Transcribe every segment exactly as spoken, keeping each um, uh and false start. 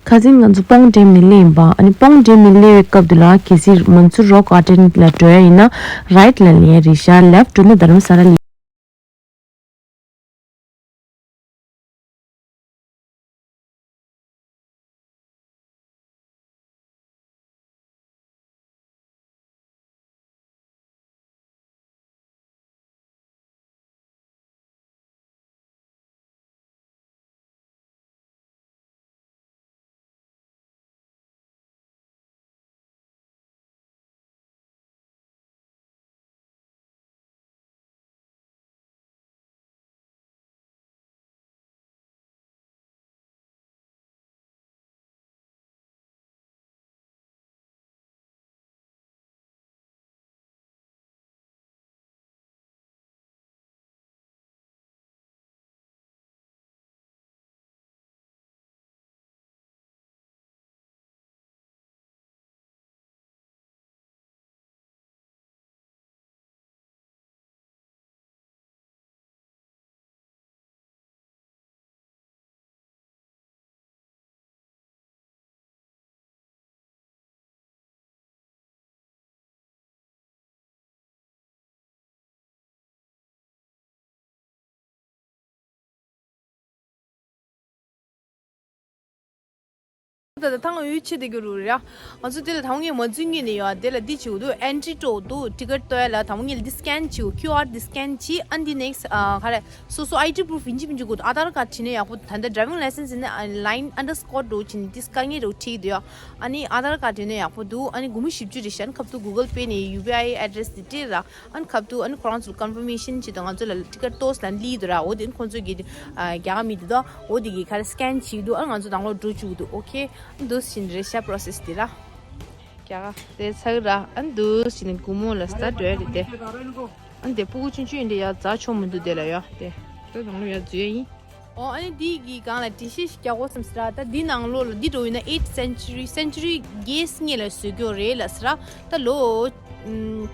ཁ་སང་ང་ཚོ་སྤོང་ཌེམ་ནས་སླེབས་ཡིན་པ། ཨ་ནི་སྤོང་ཌེམ་ནས་སླེབས་པའི་སྐབས་དེ་ལ་གལ་སྲིད་མན་ཚུར་རོག་གར་ཌེན་ལ་འགྲོ་ཡ་ཡིན་ན་རའིཊ་ལ་ལེན་ཡ་རེད་ཤག་ལེཕཊ་འགྲོ་ན་དྷ་རམ་ས་ལ་ལ། ད་ལྟ་ཐང་འོད་ཆེ་དེ་གི་རུ་ར། ང་ཚོ་དེ་ལ་དང་ངས་མ་འཛུལ་ངེས་ནས་ཡོད། དེ་ལ་འདི་བྱེད་དུ་ཨེན་ཊི་ཊོ་དུ་ཊི་ཀེ་ཊི་ལྟོ་ཡ་ལ་དང་ངས་འདི་སི་ཀེན་བྱེད་ཀིའུ་ཨར་འདི་སི་ཀེན་བྱེད། ཨ་འདི་ནེག་སི་ཨ་ག་རེ་སོ་སོ་ཨའི་ཌི་པུ་རུཕ་ཡིན་གཅིག་མིན་གཅིག་དགོས་འདུག་ཨ་དྷར་ཀར་བྲིས་ན་ཡག་པོ། ད་ལྟ་ཌ་རའི་ཝིང་ལའི་སེན་སི་ཡིན་ན་ལའིན་ཨན་ཌར་སི་ཀོར་འགྲོ་བྱེད་ནས་འདི་སི་ཀ་ངེ་རུ་ཁྲིད་འདུག་ཨ་ནི་ཨ་དྷར་ཀར་བྲིས་ན་ཡག་པོ་འདུག་ཨ་ནི་སྒོར་མོ་བཞི་བཅུ་རེད་ཤག་ཨ་ནི་ཁབ་ཏུ་གུ་གལ་པེ་ནས་ཡུ་པི་ཨའི་ཨེ་ཌི་རེ་སི་དེ་སྤྲད་ར། ཨ་ནི་ཁབ་ཏུ་ཨ་ནི་ཁོ་རང་ཚོ་ཀོན་ཕར་མེ་ཤན་བྱེད་དང་ང་ཚོ་ལ་ཊི་ཀེ་ཊི་ལྟོས་ལ་ལི་འདུག་ར། འོ་དེ་ཁོང་ཚོ་གི་ཨ་རྒྱ་གར་མི་འདུག་དོ། འོ་དེ་གི་ཁ་རེ་སི་ཀེན་བྱེད་འདུག་ཨ་ནི་ང་ཚོ་དང་ལོག་འགྲོ་བཅུག་འདུག་ཨོ་ཁེ། ཨ་ནི་འདུག་སེ་བྱས་ནས་རེད་ཤག་པོ་རོ་སེ་སི་དེ་ར། རྒྱ་གར་དེ་ཚར་ར། ཨ་ནི་འདུག་སེ་བྱས་ནས་སྒོར་མོ་ལ་སྟ་འགྲོ་ཡ་རེད་དེ། ཨ་ནི་དེ་སྤུ་གུ་ཆུང་ཆུང་ཡིན་དེ་ཡ་འཛག་ཆོག་མི་འདུག་དེ་ལ་ཡ་དེ། ད་དང་ལོག་ཡ་འཛུལ་ཡ་ཡིན། ཨོ་ཨ་ནི་འདི་གི་སྒང་ལ་འགྲེལ་བཤད་ཞིག་རྒྱག་དགོས་བསམ་སྲིད་ར། ད་འདི་ནང་ལོགས་ལ་འདི་འགྲོ་ཡིན་ན་ཨེཊ་སེན་ཅུ་རི་སེན་ཅུ་རི་བརྒྱད་སྔོན་ལ་བཟོས་ཀྱི་ཡོད་རེད་ལབ་སྲིད་ར། ད་ལོ་ཨམ་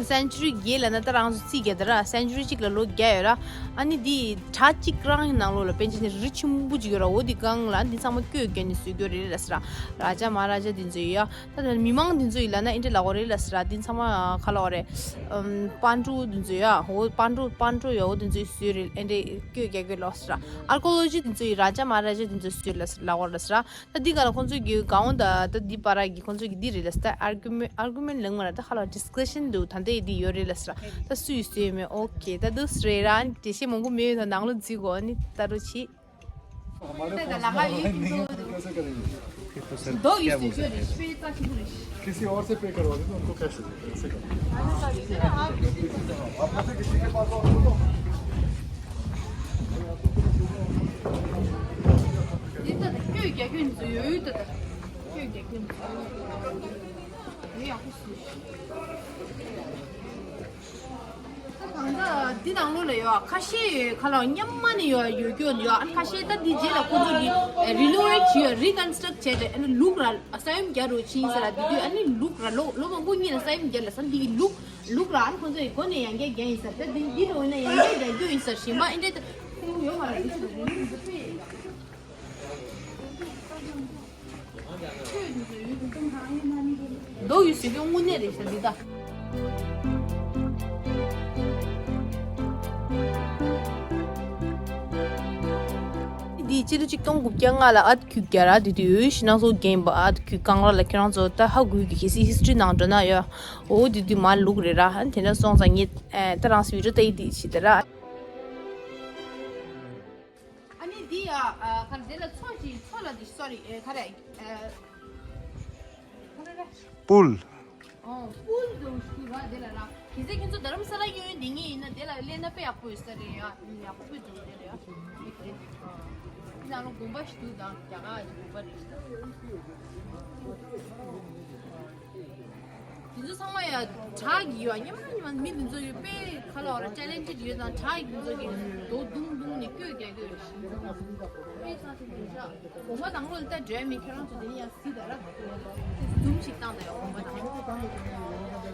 སེན་ཅུ་རི་བརྒྱད་ལབ་ན་ད་རང་ཚོ་རྩིས་བརྒྱབ་ད་ར། སེན་ཅུ་རི་གཅིག་ལ་ལོ་བརྒྱ་ཡོད་ར། ཨ་ནི་འདི་བྲག་གཅིག་རང་གི་ནང་ལོགས་ལ་པཎ་ཆེན་རི་ཆེན་པོ་གཅིག་ཡོད་ར། འོ་འདི་སྒང་ལ་འདི་ཚང་མ་བཀོད་བརྒྱབ་ནས་བཟོས་ཀྱི་ཡོད་རེད་ལབ་སྲིད་ར། རཱ་ཇ་མ་ཧཱ་རཱ་ཇ་འདི་ཚོ་ཡོད་ཡ། ད་ལྟ་མི་མང་འདི་ཚོ་ཡིས་ལབ་ན་ཨེ་འདྲ་ལབ་དགོས་རེད་ལབ་སྲིད་ར། འདི་ཚང་མ་ག་ལབ་དགོས་རེད། ཨམ་པན་ཀྲུ་འདི་ཚོ་ཡ། འོ་པན་ཀྲུ་པན་ཀྲུ་ཡ། འོ་འདི་ཚོས་བཟོས་རེད། ཨེ་འདྲ་བཀོད་རྒྱག་གི་ལབ་སྲིད་ར། ཨར་ཀི་ཡོ་ལོ་ཇི་འདི་ཚོ་ཡིས་རཱ་ཇ་མ་ཧཱ་རཱ་ཇ་འདི་ཚོས་བཟོས་ལབ་ལབ་དགོས་རེད་ལབ་སྲིད་ར། ད་འདི་ག་ལ་ཁོང་ཚོ་གི་གང་འོང་ད་ད་འདི་པར་གི་ཁོང་ཚོ་གི་འདི་རེད་ལབ་སྲིད། ཨར་གུ་མེན་ཨར་གུ་མེན་ལབ་མ་ར། ད་ཧ་ལ་ཌི་སི་ཀ་ཤན་འདུག་ད་འདི་འདི་ཡོད་རེད་ལབ་སྲིད་ར། ད་སུ་ཡིས་བཟོས་མེད། ཨོ་ཁེ། ད་འདུག་སེ་རེད་ར། འགྲེལ་བཤད་མང་པོ་མེད། ད་ནང་ལོགས་འཛུལ་དགོས། ཨ་ནི་ད་རོ་ཆི། किसी और से पे करवा दे तो उनको कैश दे दे, ऐसे कर। ད་གང་ལྟར་འདི་ནང་ལོགས་ལ་ཡོད་ཁ་ཤས་ཡོད། ཁ་ལག་སྔོན་མ་ནས་ཡོད་ཡོད་རྒྱུ་ཡོད། ཨ་ཁ་ཤས་ད་འདི་རྗེས་ལ་ཁོ་ཚོ་གིས་རི་ནོ་ཝེཊ་བྱས་ཡོད། རི་ཀོན་སི་ཊྲག་བྱས་ཏེ་ཨ་ནི་ལུག་ར་ས་ཡོམ་རྒྱག་རོགས་བྱས་ཡིན་ས་ར། འདི་དུས་ཨ་ནི་ལུག་ར་ལོ་ལོ་མང་པོ་གཉིས་ལ་ས་ཡོམ་རྒྱག་ལ་ས་འདི་གི་ལུག་ལུག་ར་ཨ་ནི་ཁོ་ཚོ་ཡི་སྒོ་ནས་ཡང་བསྐྱར་རྒྱག་ཡིན་ས། ད་འདི་འདི་འགྲོ་ཡིན་ན་ཡང་བསྐྱར་རྒྱག་རྒྱུ་ཡིན་ས། གཞན་པ་ཨེ་འདྲ་ཁུངས་ཡོད་མ་རེད། འདི་ཚོ་རི་ནོ་ཝེཊ་བྱས། མདོག་ཡོད་ཟེར་རྒྱུ་དངོས་གནས་རེད་ཤག་འདི་ད། འདི་ཕྱི་ལོ་ཆིག་སྟོང་དགུ་བརྒྱ་ལྔ་ལ་ཨ་ཁུག་རྒྱ་ར། དེ་དུས་ཤིང་ནགས་ཚོ་རྒན་པ་ཨ་ཁུག་གངས་ར་ལ་ཁྱེད་རང་ཚོ་ད་ཧ་གོ་གི། གལ་སྲིད་ཧིས་ཊི་རི་ནང་འགྲོ་ན་ཡོད། འོ་དེ་དུས་མ་ལུག་རེད་ར། དེ་འདྲ་སོང་ཙང་ངས་ད་རང་སི་བི་ཌི་ཡོ་ལྟ་ཡི་དེ་ཞིག་དེ་ར། ཨ་ནི་འདི་ཡ་ཨ་ག་རེ་དེ་ལ་མཚོ་ཞིག་མཚོ་ལ་འདི་སོ་རི་ཨེ་ག་རེ་ཨེ་ག་རེ་རེད། པུལ། ཨོ་པུལ་འདུག་ཞུ་ར་དེ་ལ་ར། གལ་སྲིད་ཁྱེད་ཚོ་རྡ་རམ་ས་ལ་གཡུག་ཡུན་དེ་ངེས་ཡིན་ན་དེ་ལ་སླེབས་ན་དཔེ་ཡག་པོ་ཡོད་ས་རེད་ཡ། ཡག་པོ་དཔེ་འདུག་དེ་ལ་ཡ། དེ་ནང་ལོ་དགོན་པ་ཞིག་འདུག་དང་རྒྱ་གར་གྱི་དགོན་པ་རེད་ཤག་དེ་ཚོ་ཚང་མ་ཡ་བྲག་གི་ཡོད། སྔོན་མ་སྔོན་མ་མི་དེ་ཚོ་ཡོད་དཔེ་ཁ་ལ་བ་ར་ཊེ་ལེན་ཊེཌ་ཡོད་དང་། བྲག་གི་དེ་ཚོ་གི་རྡོ་བརྡུང་བརྡུང་ནས་བརྐོས་རྒྱག་གི་ཡོད་ཤག་དཔེ་ཚ་ཚ་དེ་ཤག་དགོན་པ་དང་པོ་ལ་ལྟ་འགྲོ་མི་ཁྱེད་རང་ཚོ་དེ་ནས་ཡ་གཟིགས་དང་ར། འཛུམ་ཞིག་བཏང་དང་ཡ་དགོན་པ་དང་པོ།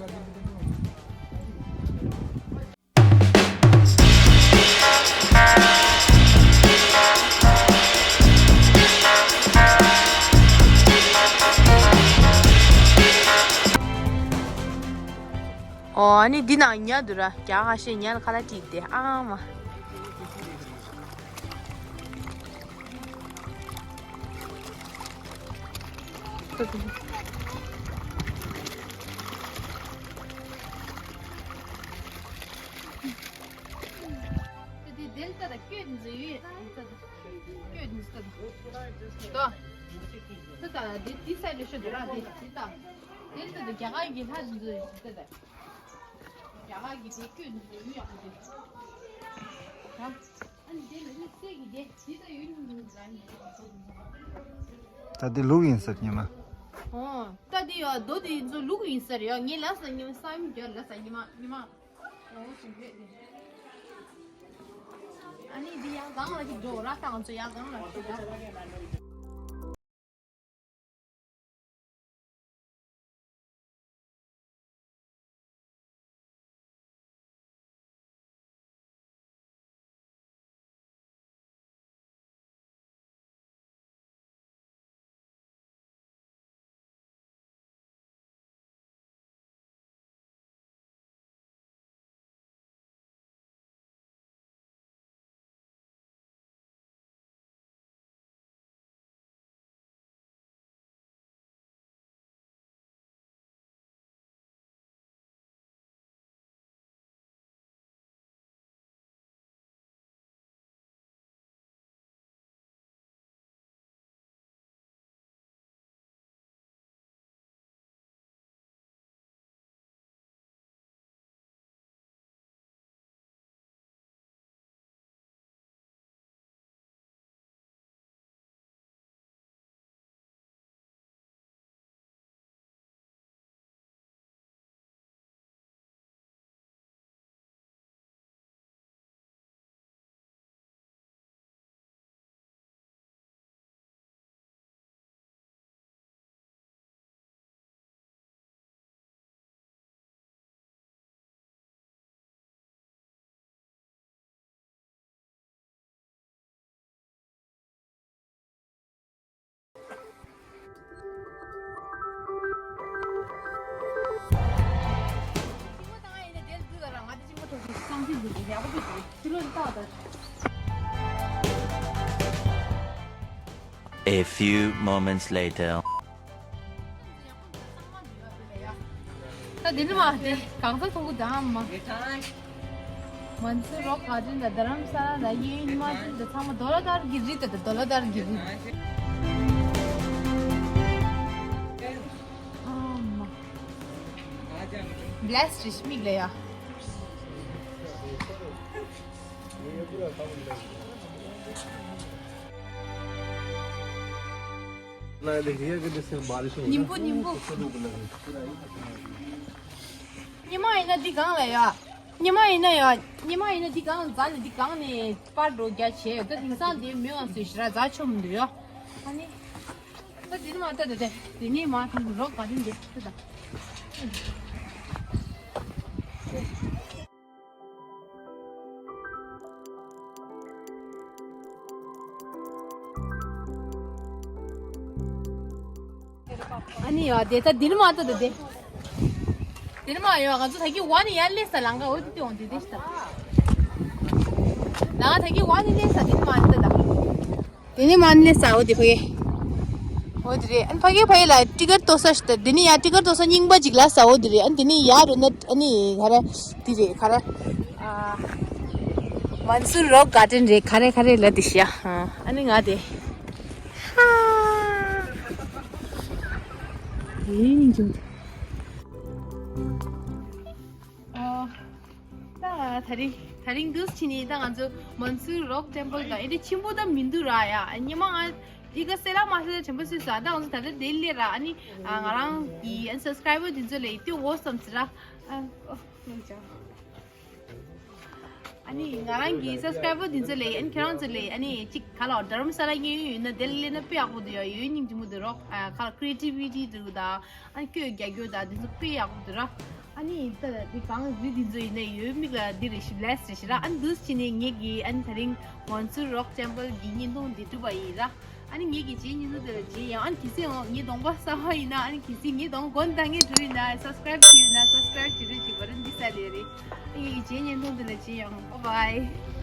ཨོ་ཨ་ནི་འདི་ནང་ཉ་འདུག་ར། རྒྱ་གར་ཁ་ཤས་ཉ་ལ་ཁ་ལག་སྤྲད་དེ་ཨ་མ། ད་དེ་དེ་ལྟ་ད་སྐྱོད་འཛུལ་ཡོད་ད་ད། སྐྱོད་འཛུལ་ད་ད། ད་ད་དེ་དེ་སའི་ལས་ཤོད་འདུག་ར། དེ་དེ་ད་དེ་ལྟ་ད་རྒྱ་གར་གྱི་ལྷ་འཛུལ་ད་ད། རྒྱ་གར་གྱི་དེ་སྐྱོད་འཛུལ་ཡོད་ཡག་པོ་དེ། ད་ཨ་ནི་དེ་ལ་ནི་སའི་གི་དེ་དེ་ད་ཡོད་ནི་འཛུལ་ད་ནི། ད་དེ་ལུག་ཡིན་ཟེར་ཉི་མ། ཨོ་ད་དེ་ཡོད་རྡོ་དེ་ཚོ་ལུག་ཡིན་ཟེར་ཡོད། ངས་ལབ་ས་ཉི་མ་བསམ་རྒྱུ་ལབ་ས་ཉི་མ་ཉི་མ། ཨ་ནི་འདི་ཡང་གང་ལ་ཅིག་འགྲོ་ར་ཏང་ཚོ་ཡང་གང་ལ་ཅིག་འགྲོ། A few moments later. ད་འདི་ནི་མ་དེ་གང་ས་མཐོང་གི་དང་མ། མན་སུར་རོག་ག་ཌེན་དང་རྡ་རམ་ས་ལ་དང་གཡས་གཡོན་ཉི་མ་ཅན་དང་ཚང་མ་ཌོ་ལ་དར་གྱི་རི་དང་ཌོ་ལ་དར་གྱི་རི། ཨ་མ། བླེས་རེད་མིག་ལ་ཡ། ཉིན་པོ་ཉིན་པོ། ཉི་མ་ཡིན་ན་འདི་གང་ལ་ཡ། ཉི་མ་ཡིན་ན་ཡ། ཉི་མ་ཡིན་ན་འདི་གང་འཛག་ནས་འདི་གང་ནས་པར་འགྲོ་རྒྱ་བྱས་ཡོད། ད་དེང་སང་དེ་མི་ཡོང་ཟེར་ཞེ་དྲག་འཛག་ཆོག་མི་འདུག་ཡ། ཨ་ནི། ད་དེ་ནི་མ་ལྟ་ད་དེ་དེ་ནི་མ་ཐང་རོག་ག་དེ་འདི་ད་ད། ཨ་ནི་ཡ་དེ་ད་དེ་ནི་མ་ལྟ་ད་དེ། དེ་ནི་མ་ཡོད། ང་ཚོ་ད་གི་ཝ་ནི་ཡར་སླེབས་ས་ལང་ཀ་འོ་དེ་དེ་འོང་དེ་དེ་ཤི་ད། ལང་ཀ་ད་གི་ཝ་ནི་སླེབས་ས་དེ་ནི་མ་ལྟ་ད། དེ་ནི་མ་ནི་ས་འོ་དེ་ཕ་གི། འོ་དེ་རེད། ཨ་ནི་ཕ་གི་ཕ་གི་ལ་ཊི་ཀེཊ་ལྟོ་ས་ཞིག་ད། དེ་ནི་ཡ་ཊི་ཀེཊ་ལྟོ་ས་རྙིང་པ་ཅིག་ལ་ས་འོ་དེ་རེད། ཨ་ནི་དེ་ནི་ཡ་རུ་ན་ཨ་ནི་ག་རེ་དེ་རེད་ག་རེ། ཨ། མན་སུར་རོག་ག་ཌེན་རེད། ག་རེ་ག་རེ་ལ་དེ་ཤི་ཡ། ཨ་ནི་ང་དེ། ཧ། ཨེ་ཉིན་ཅུང་། ཨོ། ད་དེ་རིང་དེ་རིང་འདུག་ཕྱིན་ནི་ད་ང་ཚོ་མན་སུར་རོག་ཊེམ་པལ་དང་ཨེ་འདྲ་ཆེན་པོ་ད་མི་འདུག་ར་ཡ། ཉི་མ་ཨ་འདི་ག་སེ་ལ་མ་སེ་ལ་དྲན་པ་སུས་ས་ད་ང་ཚོ་ད་ལྟ་དེ་སླེབས་ར། ཨ་ནི་ང་རང་གི་ཨ་སབ་སི་ཀ་རའི་བར་དེ་ཚོ་ལ་ཡི་ཏི་འོ་བསམ་ཚེ་ར། ཨ་ནི་ང་རང་གི་སབ་སི་ཀ་རའི་བར་དེ་ཚོ་ལ་ཨ་ནི་ཁྱེད་རང་ཚོ་ལ་ཨ་ནི་ཅིག་ག་ལ་དྷ་རམ་ས་ལ་གཡས་གཡོན་ཡོད་ན་དེ་ལ་སླེབས་ན་དཔེ་ཡག་པོ་འདུག་ཡ། ཡུན་རིང་དུས་མོ་དུ་རོག་ག་ལ་ཀི་རི་ཨེ་ཊི་བི་ཊི་འདུག་ད། ཨ་ནི་སྐྱོད་རྒྱག་རྒྱུ་དང་དེ་ཚོ་དཔེ་ཡག་པོ་འདུག་ར། ཨ་ནི་ད་དེ་གང་རི་དེ་ཚོ་ཡིན་ན་ཡོད་མིག་ལ་འདི་རེ་ཞིག་བླེས་རེ་ཞིག་ར། ཨ་ནི་འདུག་ཕྱིན་ནས་ངེད་ཀྱིས་ཨ་ནི་དེ་རིང་མན་སུར་རོག་ཊེམ་པལ་གྱི་བརྙན་ཐུང་འདི་གྲུབ་པ་ཡིན་ར། ཨ་ནི་ངེད་ཀྱི་རྗེས་ཉིན་ཐོ་དེ་ལ་མཇལ་ཡོང་། ཨ་ནི་གལ་སྲིད་འོང་ངེད་གདོང་པ་གསར་པ་ཡིན་ན། ཨ་ནི་གལ་སྲིད་ངེད་གདོང་དགོན་དང་ངེད་འགྲོ་ཡིན་ན་སབ་སི་ཀ་རེབ་བྱས་ཡོད་ན་སབ་སི་ཀ་རེབ་བྱེད་རོགས་བྱེད་པ་རེད། འདི་ས་ལས་རེད། ཨ་ནི་ངེད་ཀྱི་རྗེས་ཉིན་ཐོ་དེ་ལ་མཇལ་ཡོང་། Bye bye.